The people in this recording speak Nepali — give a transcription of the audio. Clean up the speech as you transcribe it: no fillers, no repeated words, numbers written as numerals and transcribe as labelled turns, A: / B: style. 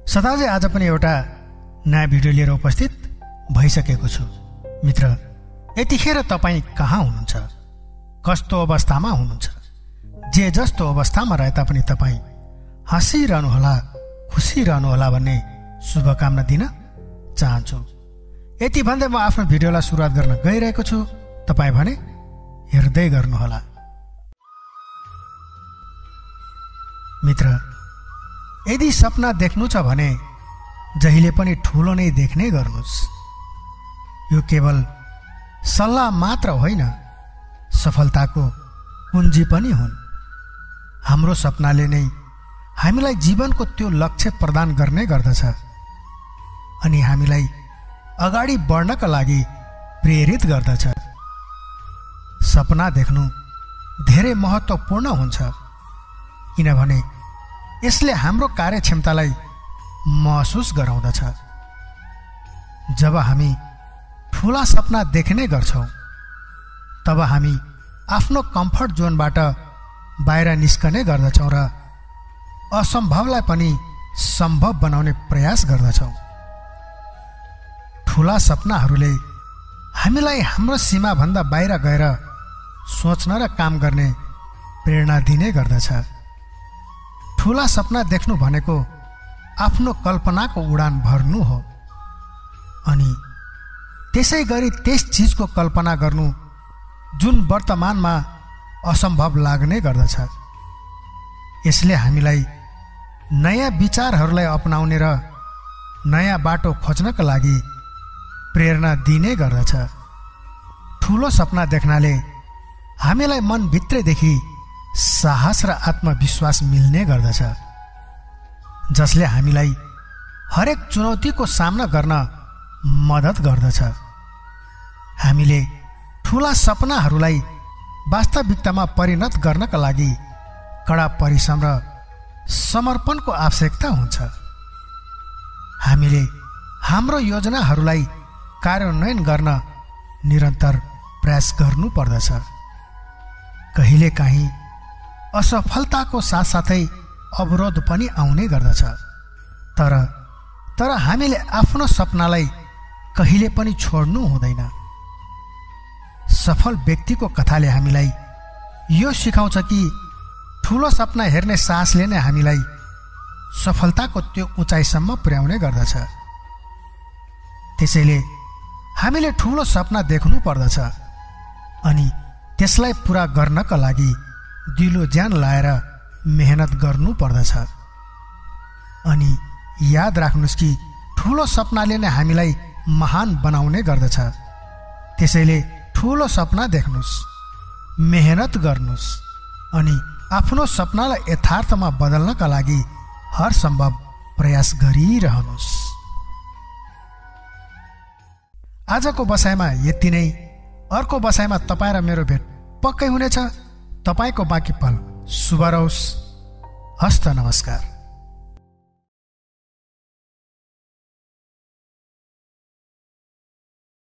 A: सदाझै आज पनि एउटा नयाँ भिडियो लिएर उपस्थित भइसकेको छु। मित्र, यतिखेर तपाईँ कहाँ हुनुहुन्छ, कस्तो अवस्थामा हुनुहुन्छ? जे जस्तो अवस्थामा रहे तापनि तपाईँ हाँसिरहनुहोला, खुसी रहनुहोला भन्ने शुभकामना दिन चाहन्छु। यति भन्दै म आफ्नो भिडियोलाई सुरुवात गर्न गइरहेको छु। तपाईँ भने हेर्दै गर्नुहोला। मित्र, यदि सपना देख्नु छ भने जहिले पनि ठुलो नै देख्ने गर्नुहोस्। यो केवल सल्लाह मात्र होइन, सफलताको कुञ्जी पनि हुन्। हाम्रो सपनाले नै हामीलाई जीवनको त्यो लक्ष्य प्रदान गर्ने गर्दछ अनि हामीलाई अगाडि बढ्नका लागि प्रेरित गर्दछ। सपना देख्नु धेरै महत्त्वपूर्ण हुन्छ किनभने यसले हाम्रो कार्यक्षमतालाई महसुस गराउँदछ। जब हामी ठुला सपना देख्ने गर्छौँ तब हामी आफ्नो कम्फर्ट जोनबाट बाहिर निस्कने गर्दछौँ र असम्भवलाई पनि सम्भव बनाउने प्रयास गर्दछौँ। ठुला सपनाहरूले हामीलाई हाम्रो सीमाभन्दा बाहिर गएर सोच्न र काम गर्ने प्रेरणा दिने गर्दछ। ठुला सपना देख्नु भनेको आफ्नो कल्पनाको उडान भर्नु हो अनि त्यसै गरी त्यस चिजको कल्पना गर्नु जुन वर्तमानमा असम्भव लाग्ने गर्दछ। यसले हामीलाई नयाँ विचारहरूलाई अपनाउने र नयाँ बाटो खोज्नका लागि प्रेरणा दिने गर्दछ। ठुलो सपना देख्नाले हामीलाई मनभित्रैदेखि साहस र आत्मविश्वास मिल्ने गर्दछ, जसले हामीलाई हरेक चुनौतीको सामना गर्न मद्दत गर्दछ। हामीले ठुला सपनाहरूलाई वास्तविकतामा परिणत गर्नका लागि कडा परिश्रम र समर्पणको आवश्यकता हुन्छ। हामीले हाम्रो योजनाहरूलाई कार्यान्वयन गर्न निरन्तर प्रयास गर्नुपर्दछ। कहिलेकाहीँ असफलताको साथसाथै अवरोध पनि आउने गर्दछ, तर हामीले आफ्नो सपनालाई कहिले पनि छोड्नु हुँदैन। सफल व्यक्तिको कथाले हामीलाई यो सिकाउँछ कि ठुलो सपना हेर्ने साहसले नै हामीलाई सफलताको त्यो उचाइसम्म पुर्याउने गर्दछ। त्यसैले हामीले ठुलो सपना देख्नु पर्दछ अनि त्यसलाई पुरा गर्नका लागि दिलो ज्यान लाएर मेहनत गर्नु पर्दछ। अनि याद राख्नुहोस् कि ठुलो सपनाले नै हामीलाई महान बनाउने गर्दछ। त्यसैले ठुलो सपना देख्नुहोस्, मेहनत गर्नुहोस् अनि आफ्नो सपनालाई यथार्थमा बदल्नका लागि हर सम्भव प्रयास गरिरहनुहोस्। आजको बसाइमा यति नै। अर्को बसाइमा तपाईँ र मेरो भेट पक्कै हुनेछ। तपाईँको बाँकी पल शुभ रहोस्। हस्त नमस्कार।